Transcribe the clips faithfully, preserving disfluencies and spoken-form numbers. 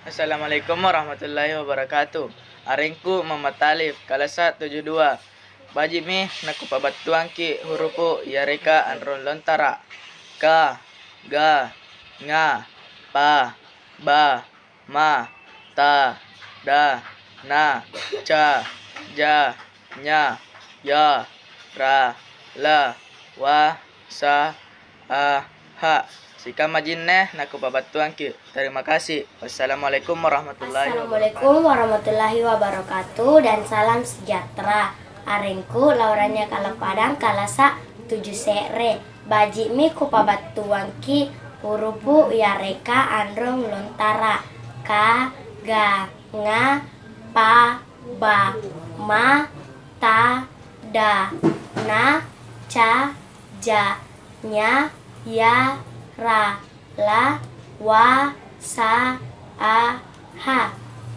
Assalamualaikum warahmatullahi wabarakatuh. Arengku Muhammad Talif, kalasa tuju dua. Baji'mi nakupabattuangki hurupu yareka anrong lontara. Ka, ga, nga, pa, ba, ma, ta, da, na, ca, ja, nya, ya, ra, la, wa, sa, a, ha. Sikamma jinne nakupabattuangki. Terima kasih. Wassalamualaikum warahmatullahi wabarakatuh. Assalamualaikum warahmatullahi wabarakatuh dan salam sejahtera. Arengku Laurania Kalapadang, kalasa tuju se're. Baji'mi kupabattuangki hurupu yareka anrong lontara. Ka, ga, nga, pa, ba, ma, ta, da, na, ca, ja, nya, ya, ra, la, wa, sa, a, ha.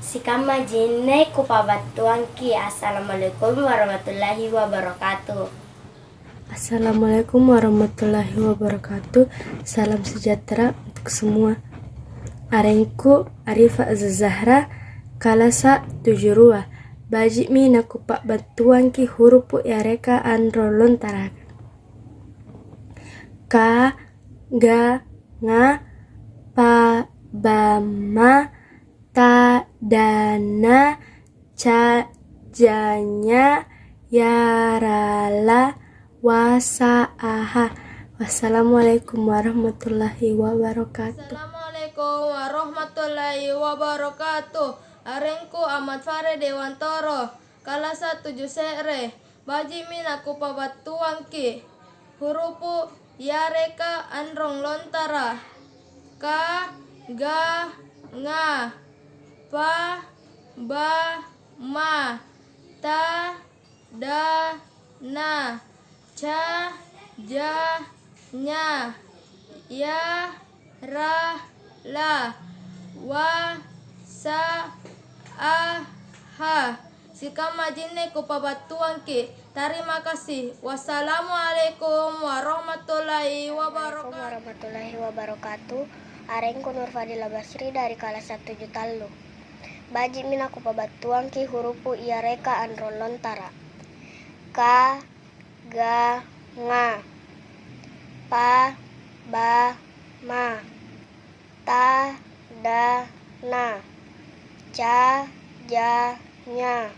Sikamma jinne kupabattuangki. Assalamualaikum warahmatullahi wabarakatuh. Assalamualaikum warahmatullahi wabarakatuh. Salam sejahtera untuk semua. Arengku Arifah Zahra, kalasa tuju rua. Baji'mi nakupabattuangki hurupu yareka anrong lontaraka. Ka, ga, nga, pa, ba, ma, ta, da, na, ca, ja, nya, ya, ra, la, wa, sa, a, ha. Wassalamualaikum warahmatullahi wabarakatuh. Assalamualaikum warahmatullahi wabarakatuh. Arengku Ahmad Fare Dewantoro, kalasa tuju se're. Baji'mi nakupabattuangki hurupu yareka anrong lontara. Ka, ga, nga, pa, ba, ma, ta, da, na, ca, ja, nya, ya, ra, la, wa, sa, a, ha. Sikamma jinne kupabattuangki. Tarima kasih. Wassalamualaikum warahmatullahi wabarakatuh. Warahmatullahi wabarakatuh. Arengku Nurfadila Basri dari kalasa tuju tallu. Baji'mi nakupabattuangki hurupu yareka anrong lontara. Ka, ga, nga, pa, ba, ma, ta, da, na, ca, ja, nya,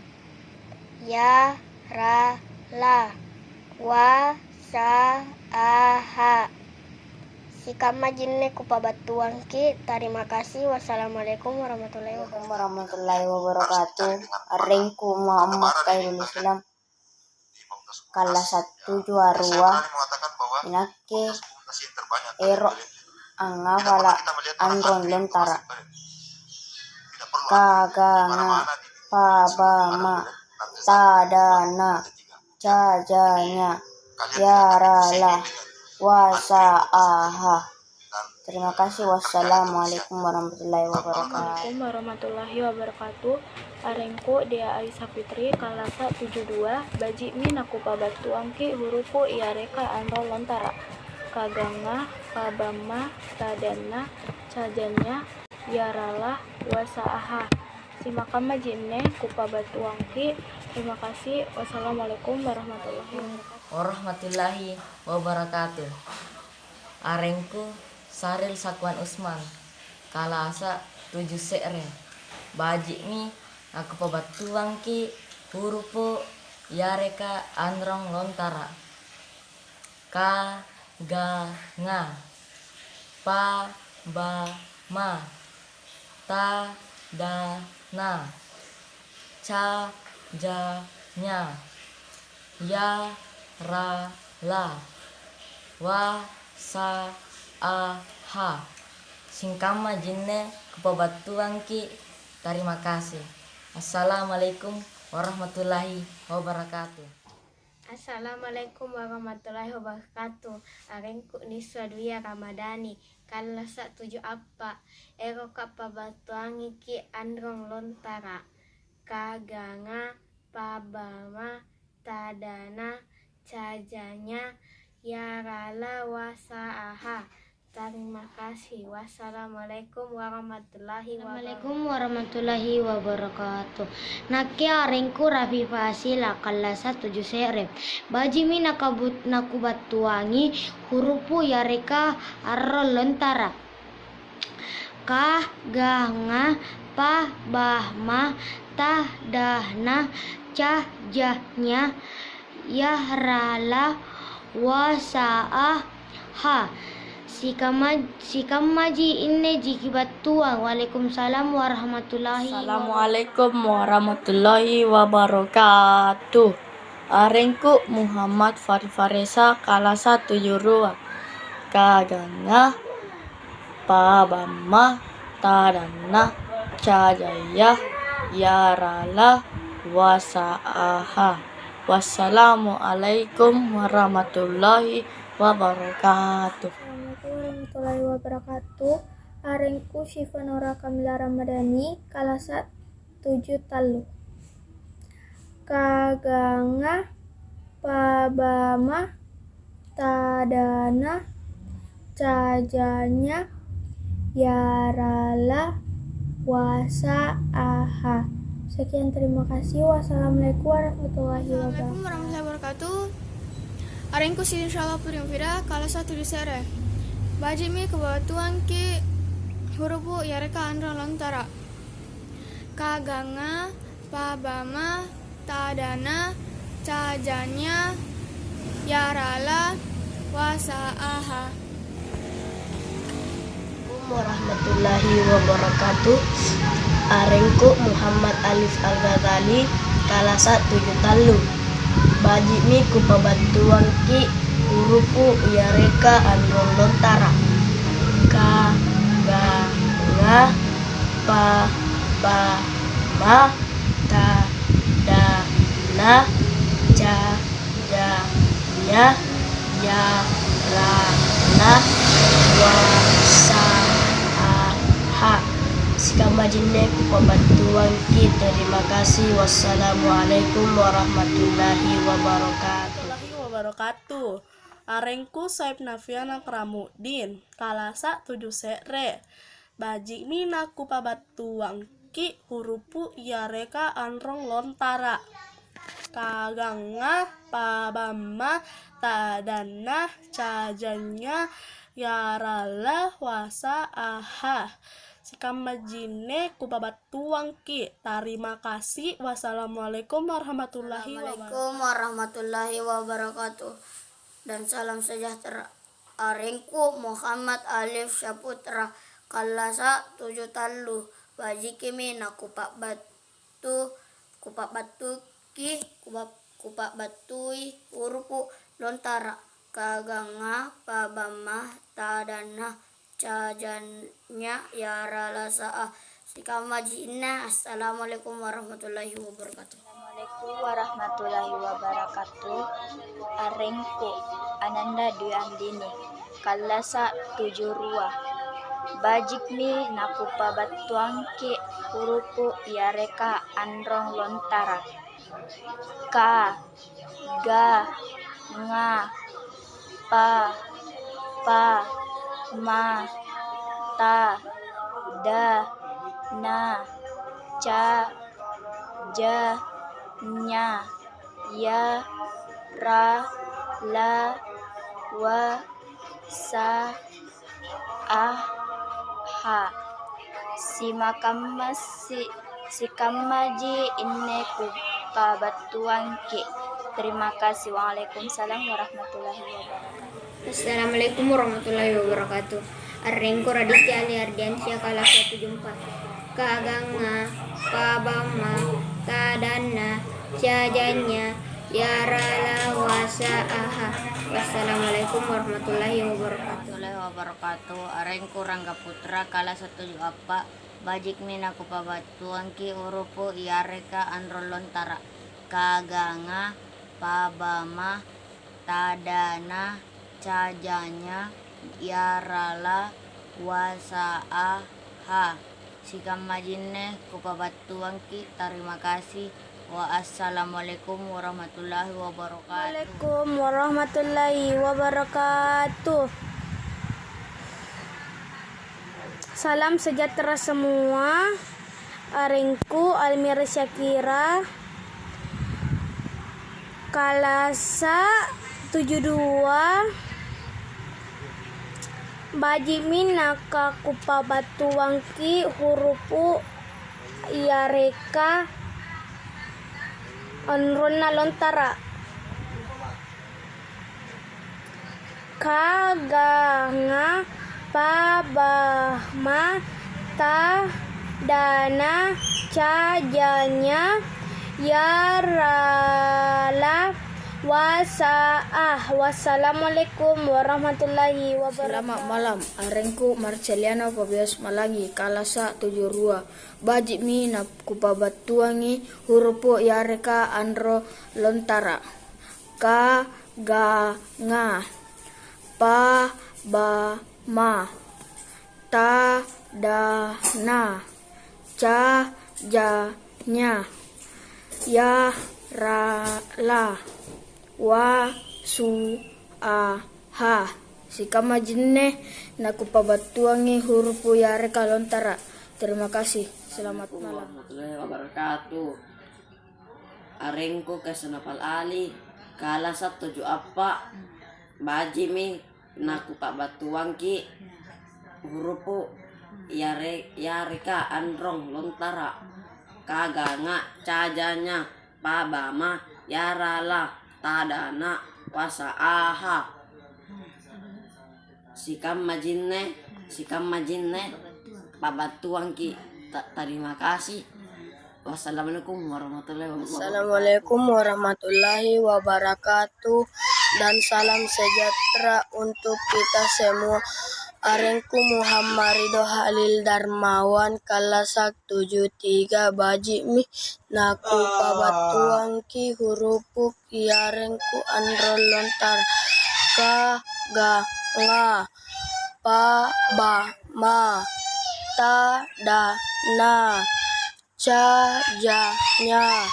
ya, ra, la, wa, sa, a, ha. Sikamma jinne kupabattuangki. Tarima kasih. Wassalamualaikum warahmatullahi wabarakatuh. Warahmatullahi wabarakatuh. Arengku Muhammad Khairul Islam, kalasa tuju arua. Inakke ero' angngafala' anrong lontara. Ka, ga, nga, pa, ba, ma, ta, da, na, ca, ja, nya, ya, ra, la, wa, sa, a, ha. Terima kasih. Wassalamualaikum warahmatullahi wabarakatuh. Assalamualaikum warahmatullahi wabarakatuh. Arengku Dea Aisyah Fitri, kalasa tuju dua. Baji'mi nakupabattuangki hurupu yareka anrong lontara. Ka, ga, nga, pa, ba, ma, ta, da, na, ca, ja, nya, ya, ra, la, wa, sa, a, ha. Sikamma jinne kupabattuangki. Terima kasih. Wassalamualaikum warahmatullahi wabarakatuh. Warahmatullahi wabarakatuh. Arengku Saril Sakuan Usman, kalasa tuju se're. Baji'mi nakupabattuangki hurupu yareka anrong lontara. Ka, ga, nga, pa, ba, ma, ta, da, na, ca, ja, nya, ya, ra, la, wa, sa, a, ha. Sikamma jinne kupabattuangki. Tarima kasih. Assalamualaikum warahmatullahi wabarakatuh. Assalamualaikum warahmatullahi wabarakatuh. Arengku Niswa Dwi Ramadhani, kalasa tuju appa. Eroka pabattuangiki anrong lontara. Ka, ga, nga, pa, ba, ma, ta, da, na, ca, ja, nya, ya, ra, la, wa, sa, a, ha. Tarima kasih. Wassalamualaikum warahmatullahi wabarakatuh. Assalamualaikum warahmatullahi wabarakatuh. Nakke arengku Rafi Fasila, kallasa tuju se're. Baji'mi nakabut-, nakubattuangi hurupu yareka arrong lontara. Ka, ga, nga, pa, ba, ma, ta, da, na, ca, ja, nya, ya, ra, la, wa, sa, a, ha. Sikamma-, sikammaji inne jiki battuang. Waalaikumsalam warahmatullahi wabarakatuh. Assalamualaikum warahmatullahi wabarakatuh. Arengku Muhammad Fari Faresa, kalasa tuju rua. Ka, ga, nga, pa, ba, ma, ta, da, na, ca, ja, ya, ya, ra, la, wa, sa, a, ha. Wassalamualaikum warahmatullahi wabarakatuh. Assalamualaikum warahmatullahi wabarakatuh. Arengku Syifa Nora Kamila Ramadhani, kalasa tuju tallu. Ka, ga, nga, pa, ba, ma, ta, da, na, ca, ja, nya, ya, ra, la, wa, sa, a, ha. Sekian, terima kasih. Wassalamualaikum warahmatullahi wabarakatuh. Assalamualaikum warahmatullahi wabarakatuh. Arengku Siti Nursyalla Putri Mufidah, kalasa tuju se're. Baji'mi kubattuangki hurupu yareka anrong lontara. Ka, ga, nga, pa, ba, ma, ta, da, na, ca, ja, nya, ya, ra, la, wa, sa, a, ha. Assalamualaikum warahmatullahi wabarakatuh. Arengku Muhammad Alif Al-Ghazali, kalasa tuju tallu. Baji'mi kupabattuangki hurupu yareka anrong lontara. Ka, ga, nga, pa, ba, ma, ta, da, na, ca, ja, nya, ya, ra, la, wa, sa, a, ha. Sikamma jinne kupabattuangki. Terima kasih. Wassalamualaikum warahmatullahi wabarakatuh. Warahmatullahi wabarakatuh. Arengku Saib Nafiana Kramuddin, kalasa tuju se're. Baji'mi nakupabattuangki hurupu yareka anrong lontara. Ka, ga, nga, pa, ba, ma, ta, da, na, ca, ja, nya, ya, ra, la, wa, sa, a, ha. Sikamma jinne kupabattuangki. Tarima kasih. Wassalamualaikum warahmatullahi wabarakatuh. Assalamualaikum warahmatullahi wabarakatuh. Dan salam sejahtera. Arengku Muhammad Alif Syaputra, kallasa tuju tallu. Bajikimi nakupa'battu, kupa'battuki, kupa-, kupa'battui hurupu lontara, ka, ga, nga, pa, ba, ma, ta, da, na, ca, ja, nya, ya, ra, la, sa, a. Sikammaji inne. Assalamualaikum warahmatullahi wabarakatuh. Assalamualaikum warahmatullahi wabarakatuh. Arengku Ananda Dwi Andini, kallasa tuju rua. Bajikmi nakupabattuangki hurupu yareka anrong lontara. Ka, ga, nga, pa, pa, ma, ta, da, na, ca, ja, nya, ya, ra, la, wa, sa, a, ha. Simakamma si-, sikammaji inne kupabattuangki. Terima kasih. Waalaikumsalam warahmatullahi wabarakatuh. Assalamualaikum warahmatullahi wabarakatuh. Arengku Raditya Ali Ardiansyah, kalasa tuju empat. Ka, ga, nga, pa, ba, ma, ta, da, na, ca, ja, nya, ya, ra, la, wa, sa, a, ha. Wassalamualaikum warahmatullahi wabarakatuh. Warahmatullahi wabarakatuh. Arengku Rangga Putra, kalasa tuju appa. Bajikmi nakupabattuangki hurupu yareka anrong lontara. Ka, ga, nga, pa, ba, ma, ta, da, na, ca, ja, nya, ya, ra, la, wa, sa, a, ha. Sikammajinne kupabattuangki. Tarima kasih. Wa assalamualaikum warahmatullahi wabarakatuh. Waalaikumsalam warahmatullahi wabarakatuh. Salam sejahtera semua. Arengku Almira Syakira, kalasa tuju dua. Baji'mi nakakupabattuangki hurupu yareka onronna lontara. Ka, ga, nga, pa, ba, ma, ta, da, na, ca, ja, nya, ya, ra, la, wa, sa, a. Wassalamualaikum warahmatullahi wabarakatuh. Selamat malam, arengku Marceliana Fabius Malangi, kalasa tuju rua. Baji'mi nakupabattuangi hurupu yareka anro lontara. Ka, ga, nga, pa, ba, ma, ta, da, na, ca, ja, nya, ya, ra, la, wa, su, a, ha. Sikamma jinne nakupabattuangi hurupu yareka lontara. Terima kasih. Selamat malam. Warahmatullahi wabarakatuh. Arengku Kasenapal Ali, kalasa tuju appa. Baji'mi nakupabattuangki hurupu yare-, yareka anrong lontara. Ka, ga, nga, ca, ja, nya, pa, ba, ma, ya, ra, la, ta, da, na, wa, sa, a, ha. Sikamma jinne, sikamma jinne, pabattuangki. Ta-, tarima kasih. Wassalamualaikum warahmatullahi wabarakatuh. Assalamualaikum warahmatullahi wabarakatuh dan salam sejahtera untuk kita semua. Arengku Muhammad Ridho Halil Darmawan, kalasa tuju tiga. Baji'mi nakupabattuangki hurupu yareka anro lontara. Ka, ga, nga, pa, ba, ma, ta, da, na, ca, ja, nya,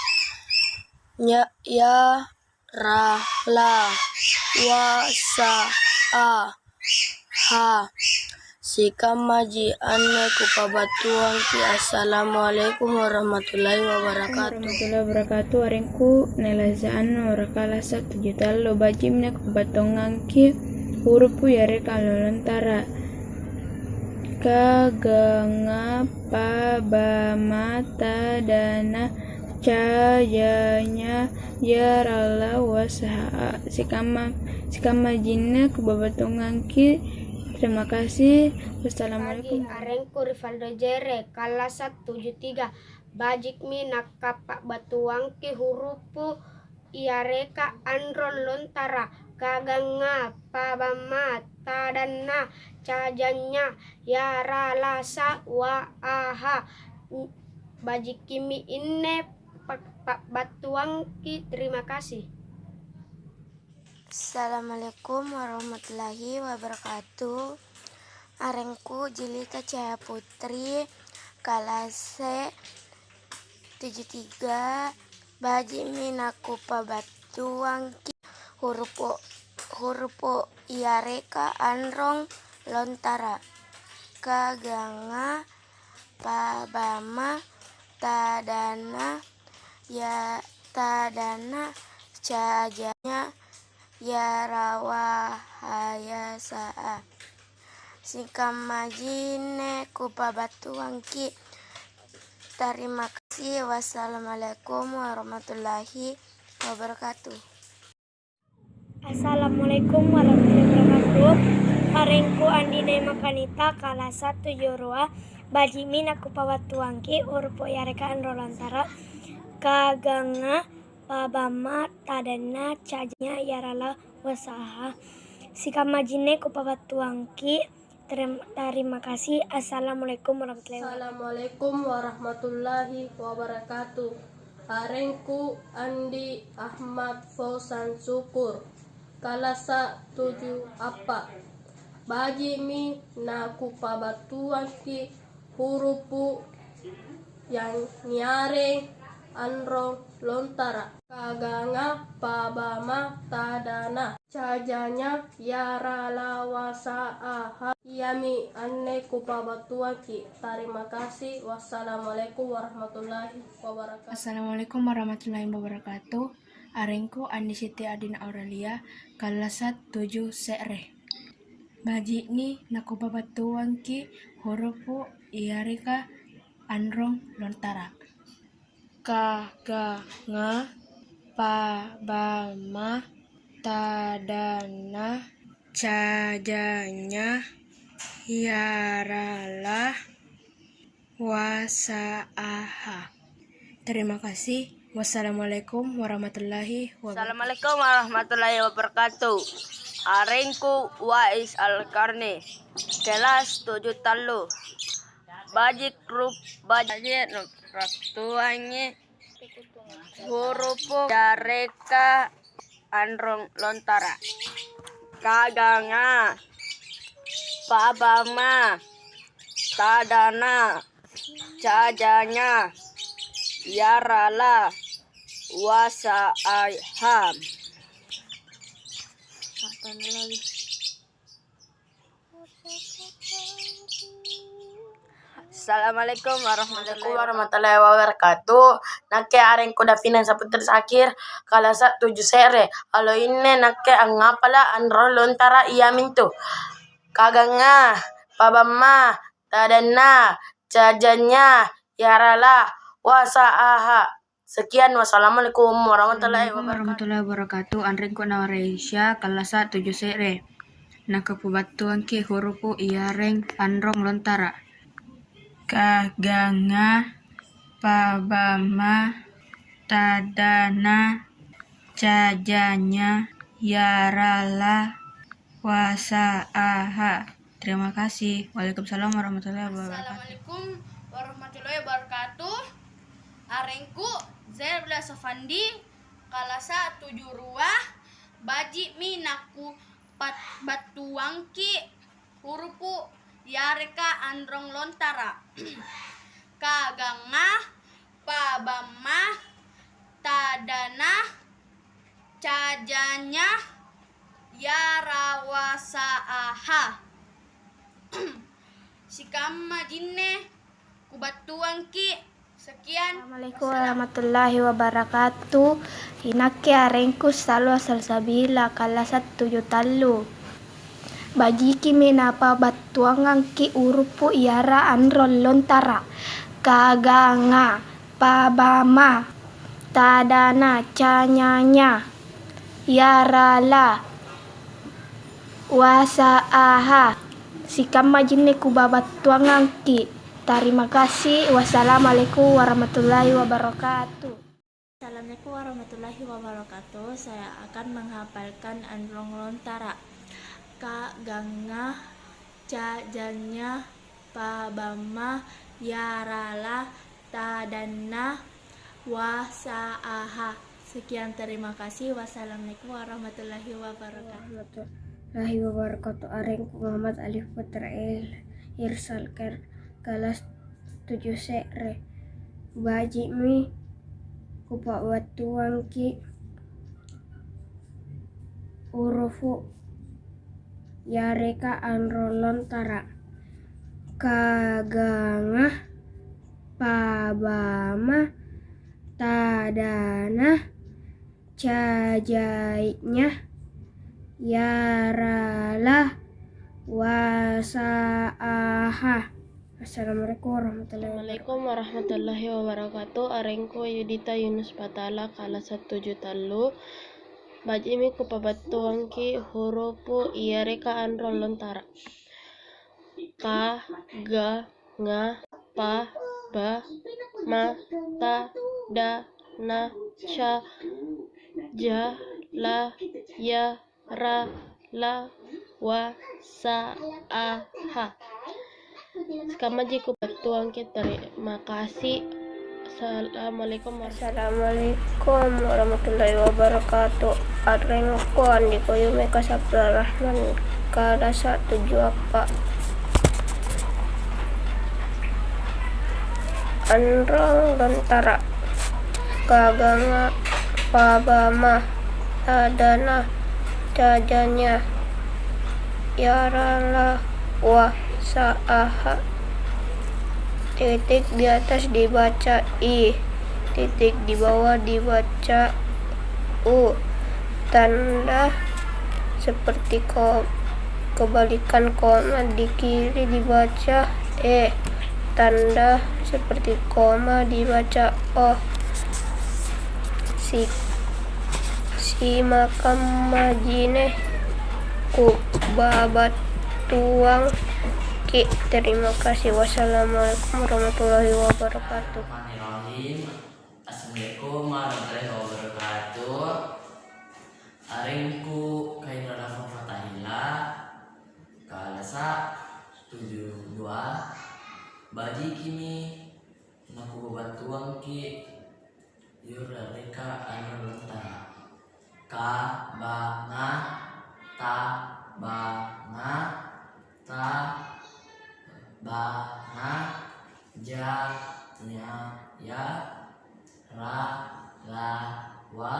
nya, ya, ra, la, wa, sa, a, ha. Sikammaji anne kupabattuangki. Assalamualaikum warahmatullahi wabarakatuh. Warahmatullahi wabarakatuh. Arengku Nailaza Annur, kalasa tuju tallu. Baji'mi nakupabattuangki hurupu yareka anro lontara. Ka, ga, nga, pa, ba, ma, ta, da, na, ca, ja, nya, ya, ra, la, wa, sa, a. Sikamma, sikamma jinne kupabattuangki. Terima kasih. Wassalamualaikum. Pagi, arengku Rivaldo Jere, kalasa tuju tiga. Baji'mi nakapabattuangki hurupu yareka anro lontara. Ka, ga, nga, pa, ba, ma, ta, da, na, ca, ja, nya, ya, ra, la, sa, wa, a, ha. Baji'mi inne pa-, pabattuangki. Terima kasih. Assalamualaikum warahmatullahi wabarakatuh. Arengku Jelita Cahaya Putri, kalase tuju tiga. Baji'mi nakupabattuangki hurupu, hurupu yareka anrong lontara. Ka, ga, nga, pa, ba, ma, ta, da, na, ya, ta, da, na, ca, ja, nya, ya, ra, wa, ha, ya, sa, a. Sikammaji anne kupabattuangki. Tarima kasih. Wassalamualaikum warahmatullahi wabarakatuh. Assalamualaikum warahmatullahi wabarakatuh. Arengku Andi Naima Kanita, kalasa tuju rua. Baji'mi nakupabattuangki hurupu yareka anro lontara. Ka, ga, nga, pa, ba, ma, ta, da, na, ca, ja, nya, ya, ra, la, wa, sa, a. Sikammaji anne kupabattuangki. Terem-, tarima kasih. Assalamualaikum warahmatullahi wabarakatuh. Assalamualaikum warahmatullahi wabarakatuh. Arengku Andi Ahmad Fauzan Syukur, kalasa tuju appa. Baji'mi nakupabattuangki hurupu yang niareng anrong lontara', kaganga, pabama, tadana, cajanya, yarala, wasa'aha. Iami anne kupabattuangki'. Tarima kasih. Wassalamualaikum warahmatullahi wabarakatuh. Assalamualaikum warahmatullahi wabarakatuh. Arengku Andi Siti Adina Aurelia, kalasa' tuju se're. Baji'mi nakupabattuangki' hurupu' yareka anrong lontara'. Ka, ga, nga, pa, ba, ma, ta, da, na, ca, ja, nya, ya, ra, la, wa, sa, a, ha. Terima kasih. Wassalamualaikum warahmatullahi wabarakatuh. Assalamualaikum warahmatullahi wabarakatuh. Arengku Wais Alkarni, kelas tuju tallu. Baji' rup-, baji' battuangi hurupu' yareka anrong lontara'. Kaganga, pabama, tadana, cajanya, yarala, wasa'aha. Assalamualaikum warahmatullahi wabarakatuh. Nakke arengku Davina Saputri Sakir, kalasa' tuju se're. Alloinne nakke angngapala' anrong lontara' iamintu: kaganga, pabama, tadana, cajanya, yarala, wasa'aha. Sekian, wassalamualaikum warahmatullahi wabarakatuh. Assalamualaikum warahmatullahi wabarakatuh. Anrengku Nawareisha, kalasa' tuju se're. Nakupabattuangki' hurupu' yareng anrong lontara'. Kaganga, pabama, tadana, cajanya, yarala, wasa'aha. Terima kasih. Waalaikumsalam warahmatullahi wabarakatuh. Assalamualaikum warahmatullahi wabarakatuh. Arengku Zainab Sofandi, kalasa' tuju rua. Baji'mi naku pat-, battuangki' hurupu' yareka anrong lontara'. Kaganga, pabama, tadana, cajanya, yara, wasa'aha. Sikamma jinne kubattuangki'. Sekian. Assalamualaikum warahmatullahi wabarakatuh. Inakke arengku Salwa Salsabila, kalasa' tuju tallu. Bajikimi napabattuangangki' hurupu' yareka anrong lontara'. Kaganga, pabama, tadana, canyanya, yarala, wasa'aha. Sikamma jinne kupabattuangangki'. Tarima kasih. Wassalamualaikum warahmatullahi wabarakatuh. Assalamualaikum warahmatullahi wabarakatuh. Saya akan menghafalkan anrong lontara'. Kaganga, cajanya, pabama, yarala, tadanna, wasa'aha. Sekian, terima kasih. Wassalamualaikum warahmatullahi wabarakatuh. Warahmatullahi wabarakatuh. Arengku Muhammad Alif Putra El Irsal Ker-, kelas tuju se're. Baji'mi kupabattuangki' hurupu' yareka anrong lontara'. Kaganga, pabama, tadana, cajanya, yarala, wasa'aha. Assalamualaikum warahmatullahi wabarakatuh. Assalamualaikum warahmatullahi wabarakatuh. Arengku Yudita Yunus Patala, kalasa' tuju tallu. Baji'mi kupabattuangki' hurupu' yareka anrong lontara'. Ka, ga, nga, pa, ba, ma, ta, da, na, ca, ja, la, ya, ra, la, wa, sa, a, ha. Sikammaji kubattuangki', terima kasih. Assalamualaikum warahmatullahi Assalamualaikum warahmatullahi wabarakatuh. Arengku Andiko Yumeka Sabrarahman, kalasa' tuju appa'. Anrong lontara'. Kaganga, pabama, tadana, cajanya, yarala, wa, saaha. Titik di atas dibaca i, titik di bawah dibaca u, tanda seperti ko-, kebalikan koma di kiri dibaca e, tanda seperti koma dibaca o. Si-, simakam majine ku babattuangki. Terima kasih. Wassalamualaikum warahmatullahi wabarakatuh. Bismillahirrahmanirrahim. Assalamualaikum warahmatullahi wabarakatuh. Arengku Khairul Anam Fatahillah, kalasa tuju dua. Bajikimi nakubabattuangki yareka anrong lontara. Kabanga, tabanga, tabana, janyaya, ralawa,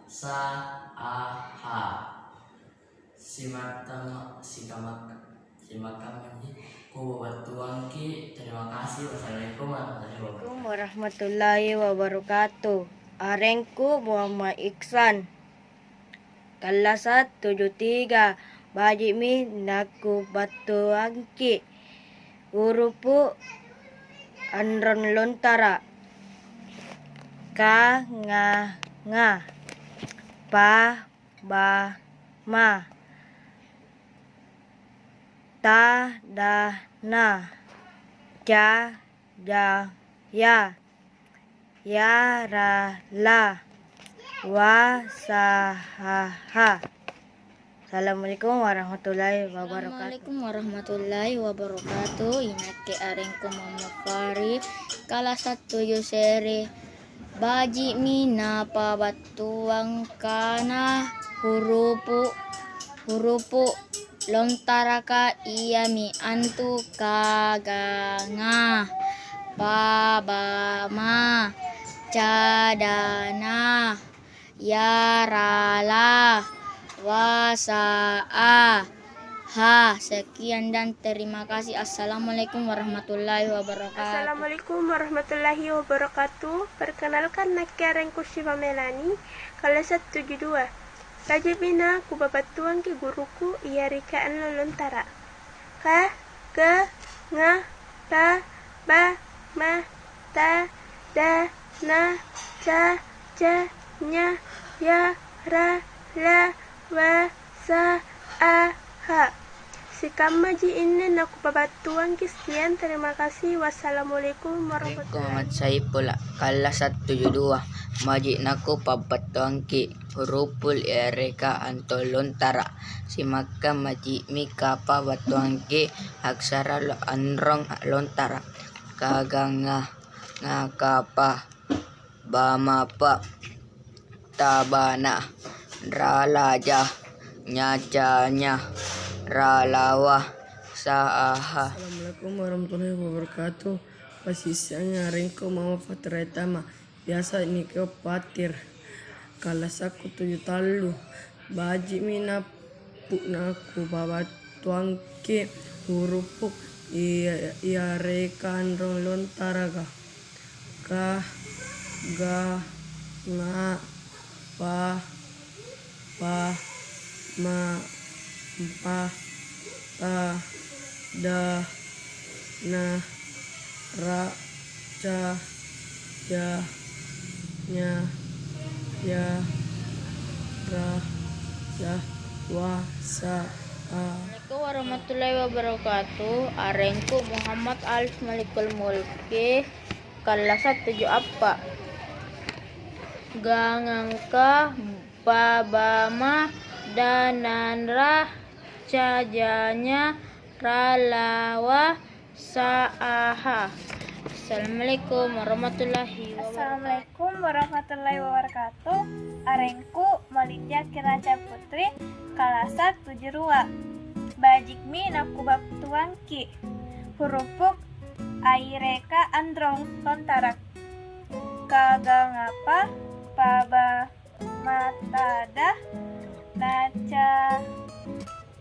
saaha. Simattama-, sikamak-, simakkammaji kubabattuangki. Terima kasih. Wassalamualaikum warahmatullahi wabarakatuh. Warahmatullahi wabarakatuh. Arengku Muhammad Iksan. Kallasa tuju tiga, baji'mi nakubattuangki hurupu anrong lontara. Ka, nga, nga. Pa, ba, ma. Ta, da, na. Ca, ja, ya. Yarala wasahaha. Assalamualaikum warahmatullahi wabarakatuh. Assalamualaikum warahmatullahi wabarakatuh. Inakke arengku Muhammad Fahri, kalasa tuju se're. Baji'mi napabattuang kana hurupu, hurupu lontaraka iami antu: kaganga, pabama, cadana, yarala, wasaa, ha. Sekian dan terima kasih. Assalamualaikum warahmatullahi wabarakatuh. Assalamualaikum warahmatullahi wabarakatuh. Perkenalkan, nakke arengku Syifa Melani, kalasa tuju dua. Baji'mi nakubabattuangki hurupu yareka anrong lontara. Ka, ga, nga, pa, ba, ma, ta, da, na, ca, ja, nya, ya, ra, la, wa, sa, a, ha. Sikammaji inne nakupabattuangki. Sekian, terima kasih. Wassalamualaikum warahmatullahi wabarakatuh. Arengku Muhammad Saiful, kallasa tuju dua. Baji' nakupabattuangki huruful yareka anrong lontara. Simakkammaji'mi kapabattuangki aksara lo-, anrong lontara. Kaganga, ngakapa, bamapa, tabana, ralaja, nyacanya, ralawa, saaha. Assalamualaikum warahmatullahi wabarakatuh. Pasissangi, arengku Muhammad Fatir Aitama, biasa nikio Fatir. Kallasakku tuju tallu. Baji'mi na-, nakupabattuangki hurupu iya-, yareka anrong lontaraka. Ka, ga, nga, pa, pa, ma, pa, ta, da, na, ra, ca, ja, nya, ya, ra, la, wa, sa, a. Assalamualaikum warahmatullahi wabarakatuh. Arengku Muhammad Alif Malikul Mulki, kallasa tuju appa. Gangangka, babama, dananra, cajanya, ralawa, saaha. Assalamualaikum warahmatullahi wabarakatuh. Assalamualaikum warahmatullahi wabarakatuh. Arengku Malinja Kiraca Putri, kalasa tuju rua. Baji'mi nakubattuangki hurufuk aireka anrong lontara. Kagangapa paba matada naca-,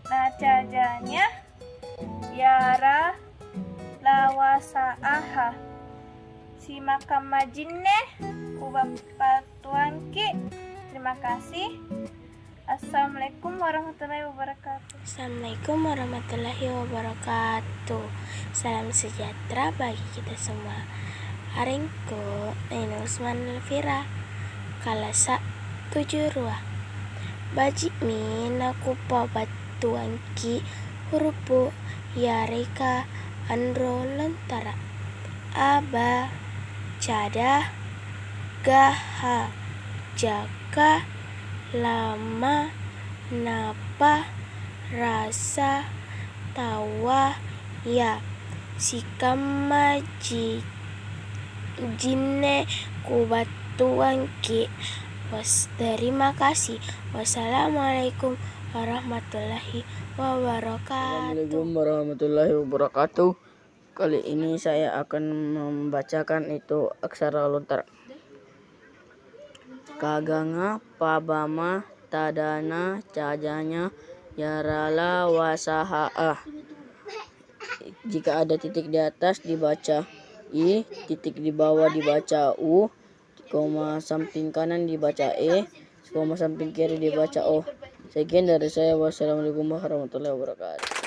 nacajanya yara lawasaaha. Simakamma jinne kubapatuangki. Terima kasih. Assalamualaikum warahmatullahi wabarakatuh. Assalamualaikum warahmatullahi wabarakatuh. Salam sejahtera bagi kita semua. Arengku Aina Usman Elvira, kalasa tuju rua. Baji'mi nakupabattuangki hurupu yareka anro lontara. A, ba, ca, da, ga, ha, ja, ka, la, ma, na, pa, ra, sa, ta, wa, ya. Sikamma ji-, jinne kubattuangki. Was-, terima kasih. Wassalamualaikum warahmatullahi wabarakatuh. Assalamualaikum warahmatullahi wabarakatuh. Kali ini saya akan membacakan itu aksara lontara. Kaganga pabama tadana cajanya yarala wasahaa. Jika ada titik di atas dibaca i, titik di bawah dibaca u, koma samping kanan dibaca e, koma samping kiri dibaca o. Sekian dari saya. Wassalamualaikum warahmatullahi wabarakatuh.